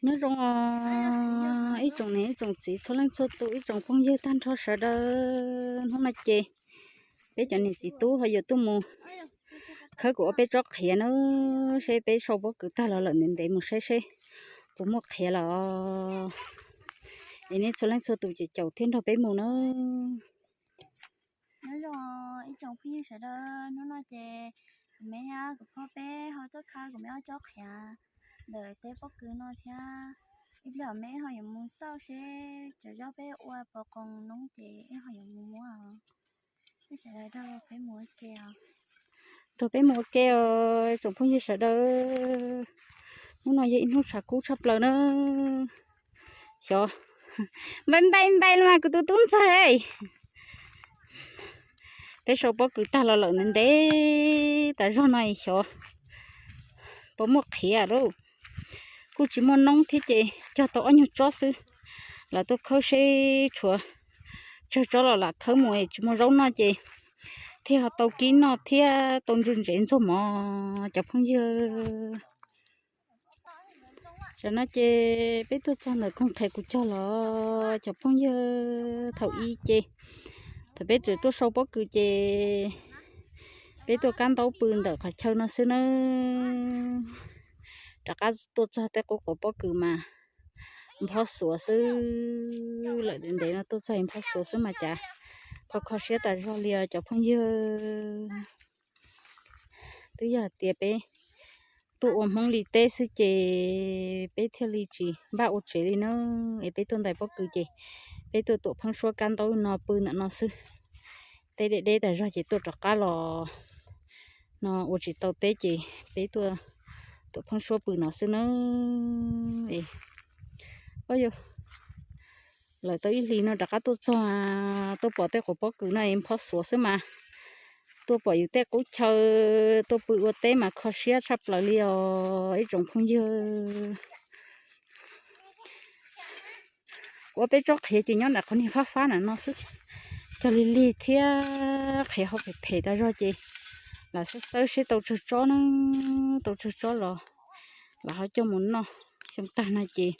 Nyob zoo os ib tsoom niam ib tsoom txiv txhua leej txhua tus, ib tsoom phooj ywg tag nrho sawv daws. Hnub no ces peb cov niam txiv tub ho yuav tuaj mus khawb kuv ob peb tsob qhiav na, seb peb sau pob kws tag los lawm ntev ntev mus saib seb puas muaj qhiav los. Es nej txhua leej txhua tus ces caum thiab nrog peb mus na. Nyob zoo ib tsoom phooj ywg sawv daws, hnub no ces kuv me thiab kuv phob peb ho tuaj khawb kuv me ob tsob qhiav ntawm teb pob kws no thiab. Ib pliag me ho yuav mus xauj seb cov zaub peb ua pov qoos noob ces ho yuav mus muab. Nej sawv daws nrog peb mus ua ke os. Nrog peb mus ua ke os tsoom phooj ywg sawv daws. Hnub no yog ib hnub tshav kub tshaj plaws na. Xyov, npai npai npai los mas kuv tus tub ntxawg. Peb sau pob kws tag los lawm ntev ntev tas zog no xyov puas muaj qhiav lauj. Kuj tsis muaj noob thiab ces cog tau ob nyuag tsob xwb. Lam tuaj khawb seb tshuav tsawg tsob los lam khawb mus, tsis muaj zaub noj ces thiaj ho tau kib noj thiab tau ntsw ntsev ntxuag mov cov phooj ywg. Tam no ces peb tuaj txog ntawm koog qhiav kuv cog los cov phooj ywg, thaum ub ces thaum peb tseem tuaj sau pob kws ces peb tuaj kab ntaub pw ntawm qhov chaw no xwb nawb. Rov qab tuaj txog tej qub quav pob kws mas nphob xuav xwb lawm. Ntev ntev no tuaj txog nphob xuav xwb mas cas kho kho siab tas zog li os cov phooj ywg. Twb yog hais tias peb tuaj ua Hmoob li teb xwb ces peb thiaj li tsis npaj ua tsev li na. Es peb tuaj ntais pob kws ces peb tuaj tuam pheeb suab kab ntaub no pw ntawm no xwb. Teb deb deb tas zog ces tuaj rov qab los no ua tsis tau teb ces peb tuaj tuam pheeb suab pw no xwb na. Lawv tau ib hlis no rov qab tuaj txog, tuaj pom tej quav pob kws no es nphob xuav xwb mas tuaj pom yus tej qub chaw, tuaj pw ua teb mas kho siab tshaj plaws li os ib tsoom phooj ywg. Kuv ob peb tsob qhiav ces nyob nram qhov niag fab fab na no xwb, cog lig lig thiab qhiav ho phem phem tas zog ces lam xawb xawb seb tau tsawg tsob na, tau tsawg tsob los lam ho coj mus noj. Xyoo tag no ces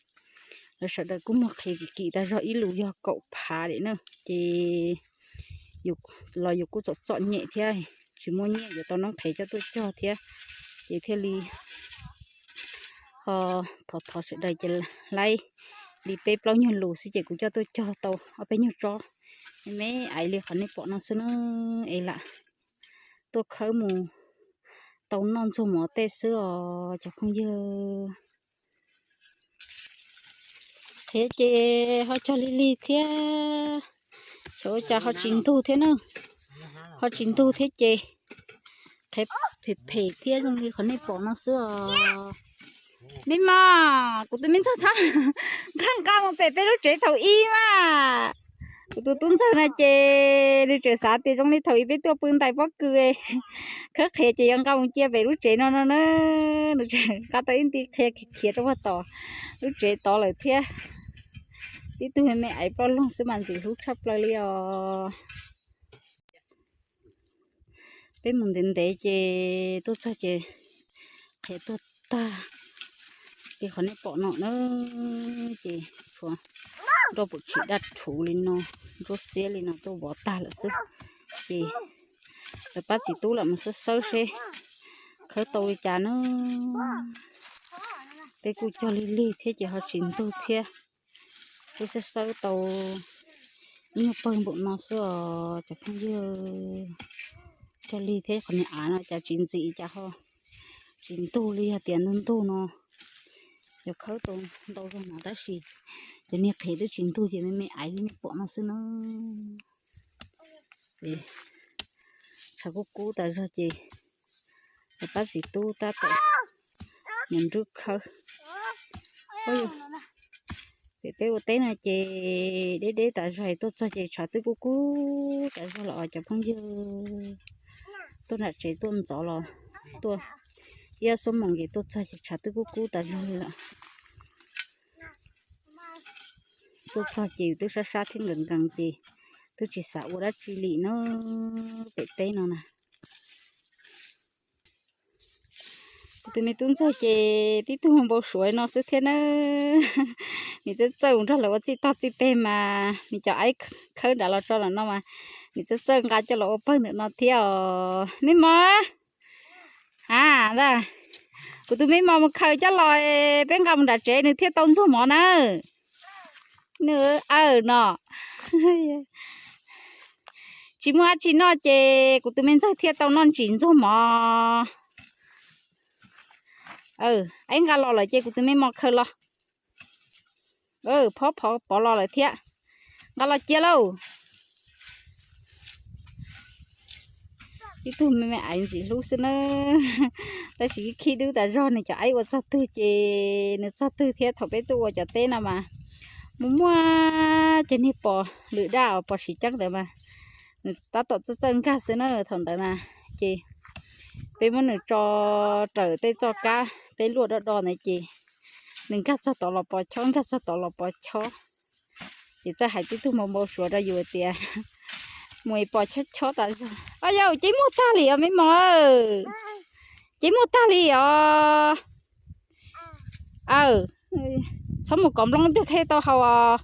lawv sawv daws kuj muag qhiav kim kim tas zog ib lus yog kaum phav li na, ces los yus kuj txom txom nyem thiab tsis muaj nyiaj yuav tau noob qhiav coj tuaj cog thiab, ces thiaj li ho thov thov sawv daws ces laib li peb plaub nyuag lus xwb ces kuv coj tuaj cog tau ob peb nyuag tsob me me aiv li qhov nej pom no xwb na. Es lam tuaj khawb mus tau noj ntxuag mov tej xwb os cov phooj ywg. Qhiav ces ho cog lig lig thiab, xyov ua cas ho tsis ntug thiab na, ho tsis ntug thiab ces qhiav phem phem thiab zoo li qhov nej pom no xwb os. Me mas kuv tus me ntxawg txhob nqa nqa mus pem peb lub tsev thaum ub mas. Kuv tus tub ntxawg no ces nws tseem xav tias zoo li thaum ub peb tuaj pw ntais pob kws, khawb qhiav ces yuav nqa mus cia pem lub tsev no no na. Nws tseem nqa tau ib nti qhia khiav rau pag tom lub tsev tod lawm thiab. Tib tug me me aiv ploj loog xwb mas ntxim hlub tshaj plaws li os. Peb mus ntev ntev ces tuaj txog ces qhiav tuag tag li qhov nej pom no na. Ces tshuav nroj pum tshis daj rhuv li no, ntsuab xiab li no tuaj vov tag lawm xwb. Ces lawv pab txiv tub lam mus xawb xawb seb khawb tau li cas na. Peb kuj cog lig lig thiab ces ho tsis ntug thiab. Peb xawb xawb tau ib nyuag pawg npaum no xwb os cov phooj ywg. Cog lig thiab qhov niag av no cas tsis ntxim cas ho tsis ntug li, yog tias ntug ntug no yuav khawb tau ntau zog no tab sis cov niag qhiav twb tsis ntug ces me me aiv li nej pom no xwb na. Tshav kub kub tas zog ces lawv pab txiv tub tab tom mus nrub khawb. Pem peb ua teb no ces deb deb tas zog, tuaj txog ces tshav twb kub kub tas zog los os cov phooj ywg. Tuaj nram tsev tuaj ntxov los tuaj ib ob xuab moos ces tuaj txog ces tshav twb kub kub tas zog li lawm. Tuaj txog ces twb sab sab thiab nkees nkees ces twb tsis xav ua dab tsi li na. Pem teb no na, Kuv tus me tub ntxawg ces tib tug npau suav no xwb thiab nawb. Nws txawj txawj mus nrog lawv ua txij tog txij peg mas nws cov aib khawb nrad los tso los no mas nws txawj txawj nqa coj los ua pawg ntawm no thiab os. Me mos, a, kuv tus me mos mus khaws coj los, peb nqa mus nram tsev nws thiaj tau ntxuag mov na. Nws aw no, tsis muaj dab tsi noj ces kuv tus me ntxawg thiaj tau noj ntsim ntxuag mov. Aib nqa los lawm ces kuv tus me mos khaws los. Phob phov pov los lawm thiab. Nqa los cia lauj. Ib tug me me aiv ntxim hlub xwb nawb. Tab sis ib khib dub tas zog, nws cov aib ua txog twg ces nws txog twg thiab. Thaum peb tuaj ua cov teb no mas mus muaj ceg niag pos lwm daj os, pos siv ceeb ntawd mas nws tab tom txawj txawj nkag xwb na. Thaum ntawd na ces peb muab nws tso raws tej txoj kab peb luaj do do ntawd ces nws nkag txog tod los pos chob, nkag txog tod los pos chob. Ces txawj hais tib tug npau npau suav rau yus tias mus es pos chob chob tas zog. Au yau, ceb muag tag li os me mos, ceb muag tag li os. Aw, txhob mus kov nplooj ib pliag thiaj tau haus os.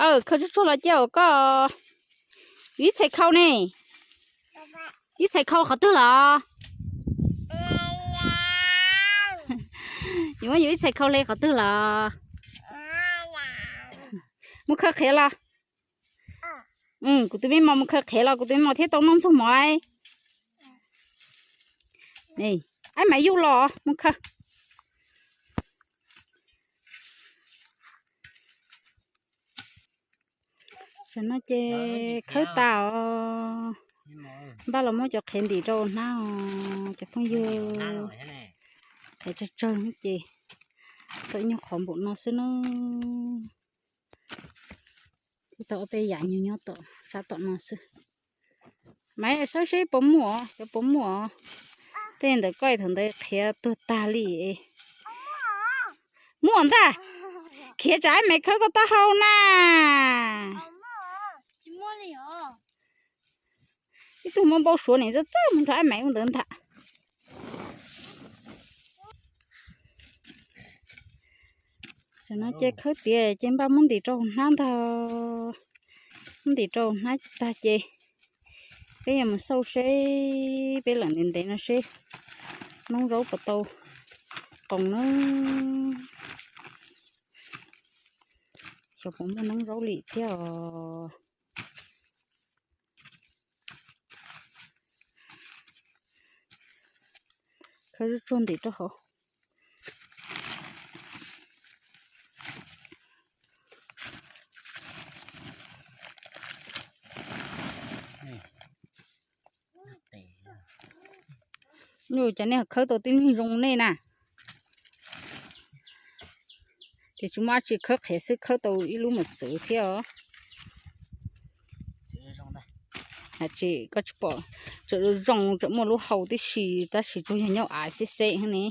Aw, khaws tsuag tsuag los cia os koj. Yus ib txhais khau ne, ib txhais khau qhov twg los? Yus muab yus ib txhais khau hle qhov twg los? Mus khaws qhiav los. Kuv tus me mos mus khaws qhiav los kuv tus me mos thiaj tau noj ntxuag mov. Aib Maiv Yuj los mus khaws. Tam no ces khawb tas os. Npaj los muab cov qhiav ntim rau hnab os cov phooj ywg. Qhiav tsawg tsawg ces tau ib nyuag qhov npaum no xwb na. Tau ob peb yam nyuag nyob tom sab tom no xwb. Maiv, saib seb puas muaj, cov puas muaj. Tej ntawd koj thaum ntawd qhiav tuag tag li. Muaj ntag. Khiav tsam Aib Maiv khawb koj taub hau na. Ib tug muaj npau suav nim txawj txawj mus nrog Aib Maiv ua ntawd ntag. Tam no ces khawb tiav ces npaj muab ntim rau hnab ntag. Muab ntim rau hnab tag ces peb yuav mus xauj seb peb lawm ntev ntev no seb noob zaub puas tau qoos na. Xyov puas muaj noob zaub li thiab os. Khawb zuj tsuag ntim rau hauv. Yus cov nej khawb tau tib neeg zoo nej na. Ces tsis muaj dab tsi, khawb qhiav xwb khawb tau ib lub mos txwv thiab os. Tsis, koj tsis pom, tseem zoo tseem muaj lub hau tib si, tab sis tsuas yog nyob av xeb xeb ne.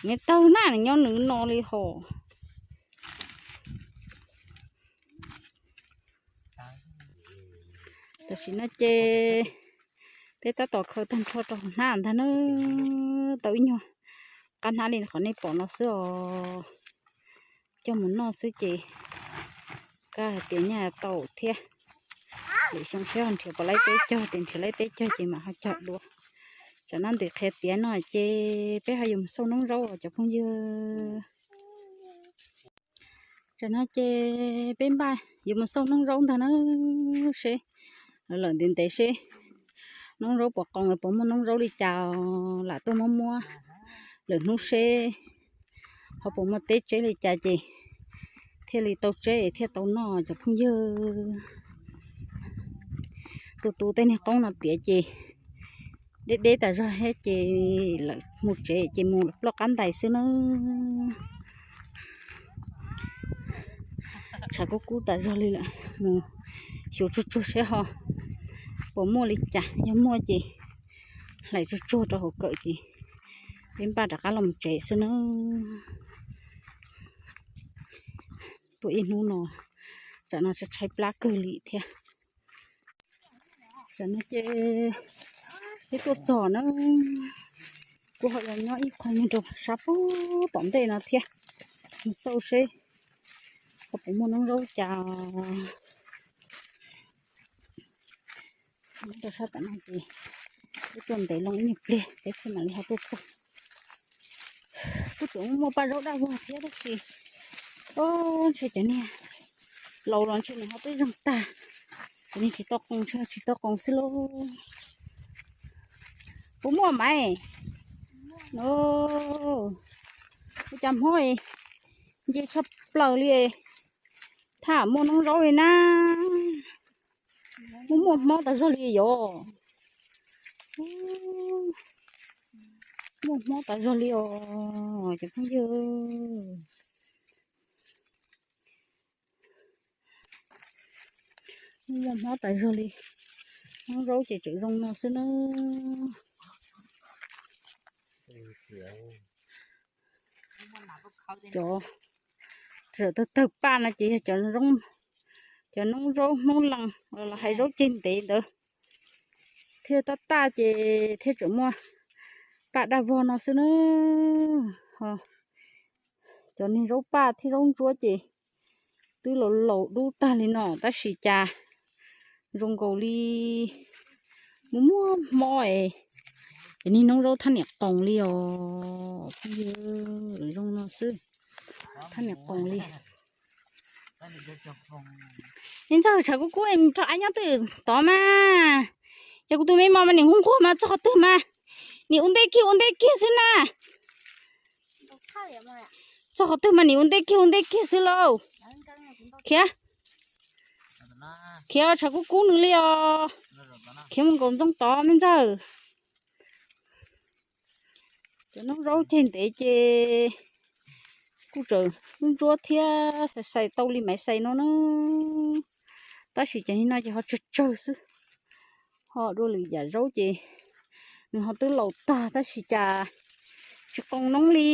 Nws tawg na, nws nyob nws no li hos. Tam sim no ces peb tab tom khaws tag nrho rau hauv hnab ntag na. Tau ib nyuag qab hnab li qhov nej pom no xwb os. Coj mus noj xwb ces kab hais tias nyaj tau thiab. Lwm xyoo seb ho nrhiav puas laib teb cog, tias nrhiav laib teb cog ces mam ho cog dua. Tsam no ntim qhiav tiav no ces peb ho yuav mus xauj noob zaub os cov phooj ywg. Tsam no ces peb npaj yuav mus xauj noob zaub ntag na, seb lawm ntev ntev seb noob zaub puas qoos, puas muaj noob zaub li cas, lam tuaj muab muab lwm hnub seb ho puas muaj teb tseb li cas ces thiaj li tau tseb thiaj tau noj cov phooj ywg. Tu tu tej niag qoob no tiav ces deb deb tas zog thiab ces lawm mus tsev ces mus ploj qab ntais xwb na. Tshav kub kub tas zog li lawm, mus xyuv tsuag tsuag seb ho puas muaj li cas, yog muaj ces hlais tsuag tsuag rau hauv kawm ces peb npaj rov qab los tsev xwb na. Tuaj ib hnub no, tsam no tshaib plab kawg li thiab. Tam no ces peb tuaj txog na, kuv ho los nyob ib qho nyob rau sab pem tom ntej no thiab, mus xauj seb ho puas muaj noob zaub cas. Nyob rau sab tom no ces peb tuaj ntev loo ib nyuag pliag peb thiaj mam li ho tuaj txog. Kuj tseem muaj paj zaub daj vog thiab tab sis, o, ntshe cov niag laus los ntshe nws ho twb zoo tag, cov niag tsis tau qoos ntshe tsis tau qoos xwb lauj. Puas muaj mas? Ua cas hmo nce tshaj plaws li, tham muaj noob zaub li na. Muaj muaj hmob tas zog li yom. Muaj hmob tas zog li os cov phooj ywg. Muaj hmob tas zog li. Noob zaub ces tseem zoo no xwb na. Cov tawg tawg paj no ces yog cov, cov noob zaub Hmoob Lees los hais zaub ceg ntev ntawd thiaj tab taj ces thiaj tseem muaj paj daj vog no xwb na. Cov niag zaub paj thiab zaub ntsuab ces twb laus laus dub tag li no tab sis cas zoo nkaus li muaj muaj hmob es, cov niag noob zaub thaj niam qoos li os phooj ywg, zoo no xwb, thaj niam qoos li. Me ntxawg, tshav kub kub rau av nyob twg tod mas. Yog kuv tus me mos mas nim nquag nquag mas txog qhov twg mas nim ua ntej kiag ua ntej kiag xwb na. Txog qhov twg mas nim ua ntej kiag ua ntej kiag xwb lauj. Khiav, khiav tshav kub kub nws li os. Khiav mus nkaum ntxoov tod me ntxawg. Cov noob zaub ceg ntev ces kuj tseem ntsuab thiab xais xais tau li maiv xais no na. Tab sis cov niag no ces ho tsawg tsawg xwb. Ho dua lwm yam zaub ces nws ho twb laus tag tab sis cas tsis qoos noob li.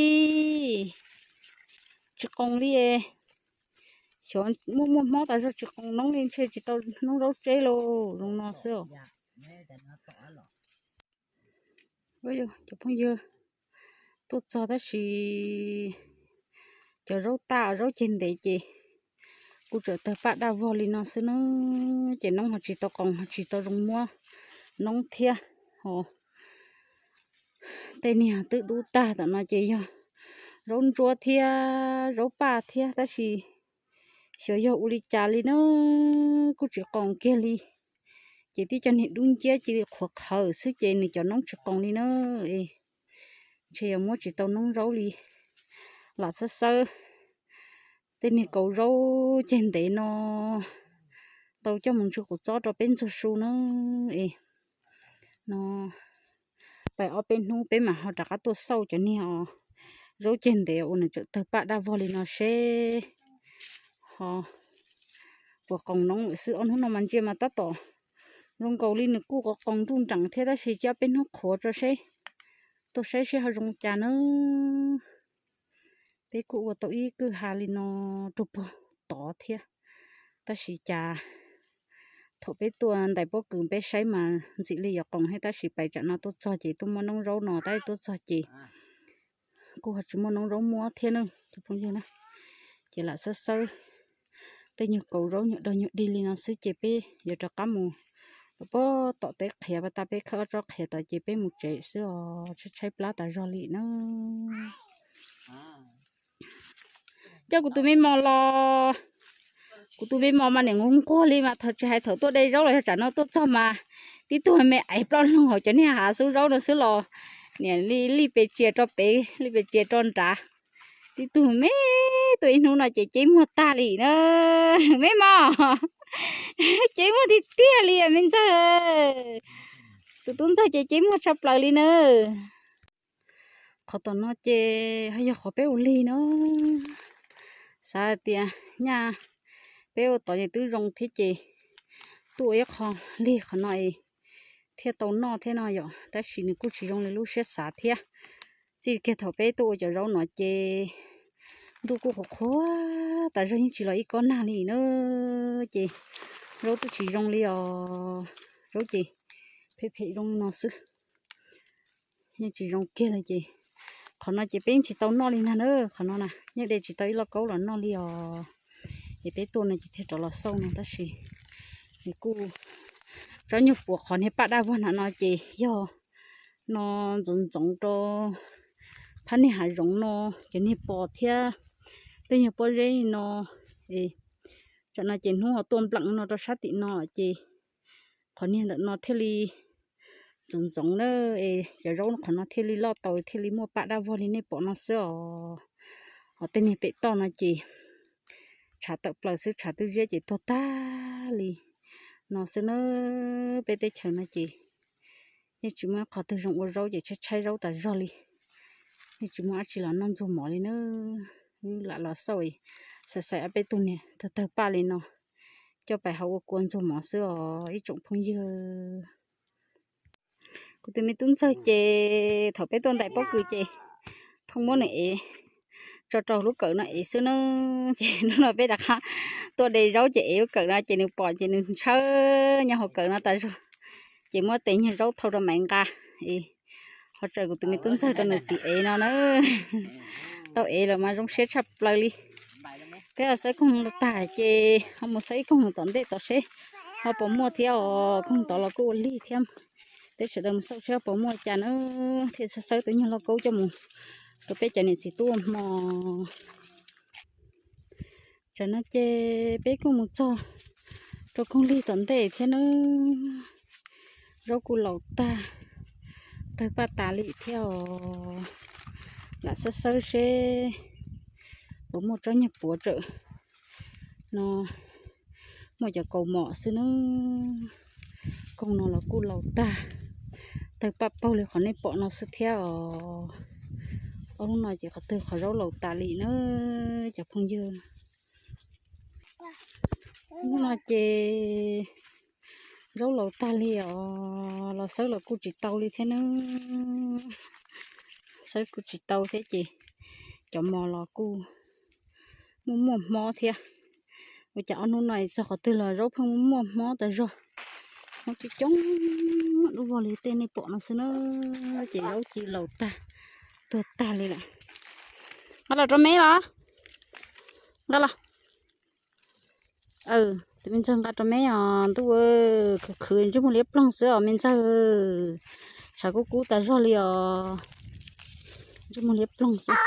Tsis qoos li. Xyov muaj muaj hmob tas zog tsis qoos noob li ntshe tsis tau noob zaub tseb lauj, zoo no xwb os. Cov phooj ywg, tuaj txog tab sis cov zaub taj zaub ceg ntev ces kuj tseem tawg paj daj vog li no xwb na. Ces noob ho tsis tau qoos ho tsis tau zoo muab noob thiab. Tej niag twb dub tag tom no ces yog zaub ntsuab thiab zaub paj thiab tab sis xyov yog ua li cas li na, kuj tsis qoos kiag li. Ces tib co niag dub nciab cia li qhuav qhawv xwb ces nws cov noob tsis qoos li na. Ntshe yog muab tsis tau noob zaub li. Lam xawb xawb tej niag kaus zaub ceg ntev no tau coj mus ntsuj quav txob rau peb ntxuag su na. Es no pais ob peb hnub peb mam ho rov qab tuaj xauj cov niag zaub ceg ntev uas nws tseem tawg paj daj vog li no seb ho puas qoos noob lawm xwb. Ob hnub no mas ntsia mas tab tom zoo nkaus li nws kuj qoos qoos nruj nreem thiab tab sis coj peb hnub qhuav tso seb, tuaj saib seb ho zoo cas na. Peb kuj ua tau ib kwj ha li no rau puag tod thiab tab sis cas thaum peb tuaj ntais pob kws peb saib mas ntxim li yuav qoos thiab tab sis pais tsam no tuaj txog ces tuaj muaj noob zaub no tab sis tuaj txog ces kuj ho tsis muaj noob zaub muab thiab na cov phooj ywg na. Ces lam xawb xawb tej nyuag kaus zaub nyuag dog nyuag dig li no xwb ces peb yuav rov qab mus rau pob tom teb qhiav pas tas peb khawb ob tsob qhiav tod ces peb mus tsev xwb os, tshaib tshaib plab tas zog li na. Coj kuv tus me mos los, kuv tus me mos mas niam nquag nquag li mas thaum tsis hais thaum tuaj de zaub los yog tsam no tuaj txog mas tib tug me aiv ploj loo hauv cov niag hav xub zaub no xwb los niam li lij pes tsia rau pem lij pes tsia rau nrad. Tib tug me tuaj ib hnub no ces ceb muag tag li na. Me mos, ceb muag tiag tiag li me ntxawg, tus tub ntxawg ces ceb muag tshaj plaws li na. Qhov tom no ces yog qhov peb ua lig na, xav hais tias nyaj peb ua tod ces twb zoo thiab ces tuaj ua ib qho lig qhov no es thiaj tau noj thiab no yom, tab sis nws kuj tsis zoo li lub siab xav thiab. Txij kiag thaum peb tuaj ua cov zaub no ces ntuj kuj qhuav qhuav tas zog yeej tsis los ib kob nag li na, ces zaub twb tsis zoo li os. zaub ces phem phem zoo no xwb. Yeej tsis zoo kiag li ces qhov no ces peb yeej tsis tau noj li ntag na. Qhov no na yeej de tsis tau ib lauj kaub los noj li os. Es peb tuaj no ces thiaj rov los xauj no tab sis nws kuj tsob nyuag puav qhov niag paj daj vog na no ces yog no ntxoov ntxoov rau phab niag hav zoov no, cov niag pos thiab tej nyuag pob zeb no. Es tsam no ces hnub ho tuaj npleem no rau sab tim no ces qhov niag ntawm no thiaj li ntxoov ntxoov na, es cov zaub qhov no thiaj li loj tau thiaj li muaj paj daj vog li nej pom no xwb os. Ho tej niag pem toj no ces tshav tawm plaws xwb, tshav twb ziab ces tuag tag li no xwb na. Peb teb chaws no ces yeej tsis muaj qhov twg zoo ua zaub ces tshaib tshaib zaub tas zog li. Yeej tsis muaj dab tsi los noj ntxuag mov li na. Wb lam los xauj xav xaiv ob peb tug niag tawg tawg paj li no coj pais hau ua kua ntxuag mov xwb os ib tsoom phooj ywg. Kuv tus me tub ntxawg ces thaum peb tuaj ntais pob kws ces pheej muab nws ev tso rau lub kawm no ev xwb na. Ces hnub no peb rov qab tuaj de zaub ces ev lub kawm no ces nws pom ces nws ntshaw nyob hauv kawm no tas zog. Ces muab tes nyuag zaub thau rau maiv nqa, ho tsaws kuv tus me tub ntxawg rau nws txiv ev no na. Tau ev lawm mas zoo siab tshaj plaws li. Peb ho xawb koog tag ces ho mus xawb ib koog tom ntej tom seb ho puas muaj thiab os. Koog tod los kuj ua lig thiab. Peb sawv daws mus xauj seb ho puas muaj cas na, thiaj xawb xawb tus nyuag lauj kaub coj mus rau peb cov niam txiv tub ua hmo. Tsam no ces peb kuj mus txog rau koog lig tom ntej thiab na. Zaub kuj laus tag, tawg paj tas li thiab os. Lam xawb xawb seb puas muaj tsob nyuag puav tsawm no, muaj cov kaus mom xwb na. Koog no los kuj laus tag, tawg paj paug li qhov nej pom no xwb thiab os. Ob lub no ces qhov twg qhov zaub laus tas li na cov phooj ywg. Lub no ces zaub laus tag li os, los xawb los kuj tsis tau li thiab na. Xawb kuj tsis tau thiab ces cov mos los kuj muaj muaj hmob thiab. Ua cas ob hnub no txog qhov twg los zaub pheej muaj muaj hmob tas zog. Hmob coob coob lub vog li tej nej pom no xwb na. Ces zaub ci laus tag, tuag tag li lawm. Nqa los rau me los. Nqa los. Tus me ntxawg nqa rau me os ntuj. Khwv khwv ntsej muag liab ploog xwb os me ntxawg. Tshav kub kub tas zog li os. Ntsej muag liab ploog xwb.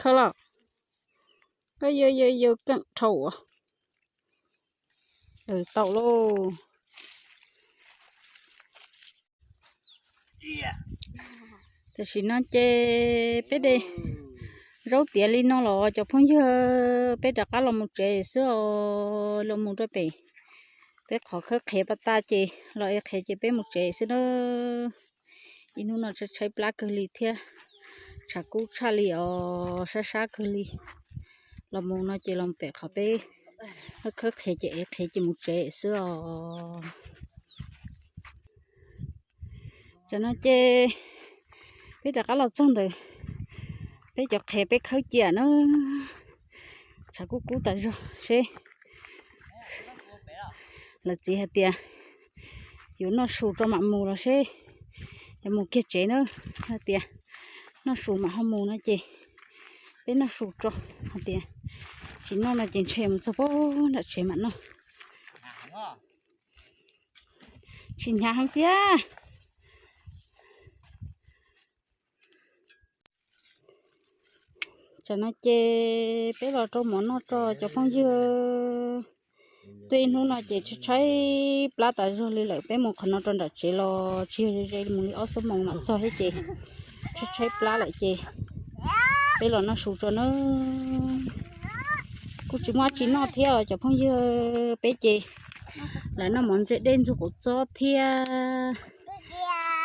Khawb los. Yog yog yog keej dhau. Tau lauj. Tam sim no ces peb de zaub tiav li no los cov phooj ywg, peb rov qab los mus tsev xwb os. Los mus rau pem peb qhov khawb qhiav pas tas ces los ev qhiav ces peb mus tsev xwb na. Ib hnub no tshaib tshaib plab kawg li thiab, tshav kub tshaj li os, sab sab kawg li. Los mus no ces los pem qhov peb khawb qhiav ces ev qhiav ces mus tsev xwb os. Tam no ces peb rov qab los txog ntawm peb cov qhiav peb khawb cia na. Tshav kub kub tas zog seb lawv txiv hais tias yuav noj su tso mam mus los seb yuav mus kiag tsev na. Hais tias noj su mam ho mus no ces peb noj su tso. Hais tias tsis noj no ces ntshe mus txog pem nram tsev mam noj. Tsis hnyav heev tiag. Tam no ces peb los rau mov noj tso cov phooj ywg. Twb ib hnub no ces tshaib tshaib plab tas zog li lawm, peb mus qhov no rau nram tsev los tsis yog ze ze mus li ob xuab moos mam txog thiab ces tshaib tshaib plab lawm ces peb los noj su tso na. Kuj tsis muaj dab tsi noj thiab os cov phooj ywg, peb ces lam noj mov ntse dej ntxuag quav txob thiab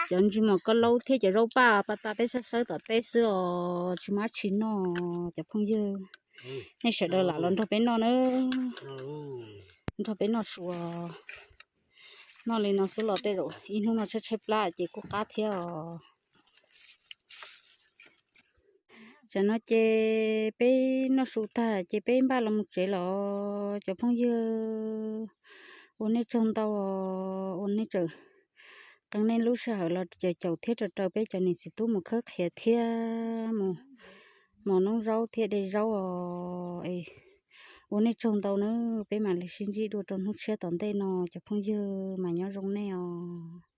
cov ntsej muag koj laub thiab cov zaub paj pas tas peb xawb xawb tom teb xwb os, tsis muaj dab tsi noj cov phooj ywg. Nej sawv daws lam los nrog peb noj na, nrog peb noj su. Noj li no xwb los tej zaum ib hnub no tshaib tshaib plab ces kuj qab thiab os. Tam no ces peb noj su tag ces peb npaj los mus tsev los cov phooj ywg. Ua nej tsaug ntau os, ua nej tseem qee nej lub sij hawm los caum caum thiab raws raws peb cov niam txiv tub mus khawb qhiav thiab mus mos noob zaub thiab de zaub os. Ua nej tsaug ntau nawb, peb mam li sib ntsib dua rau hnub tshiab tom ntej no cov phooj ywg, mas nyob zoo nej os.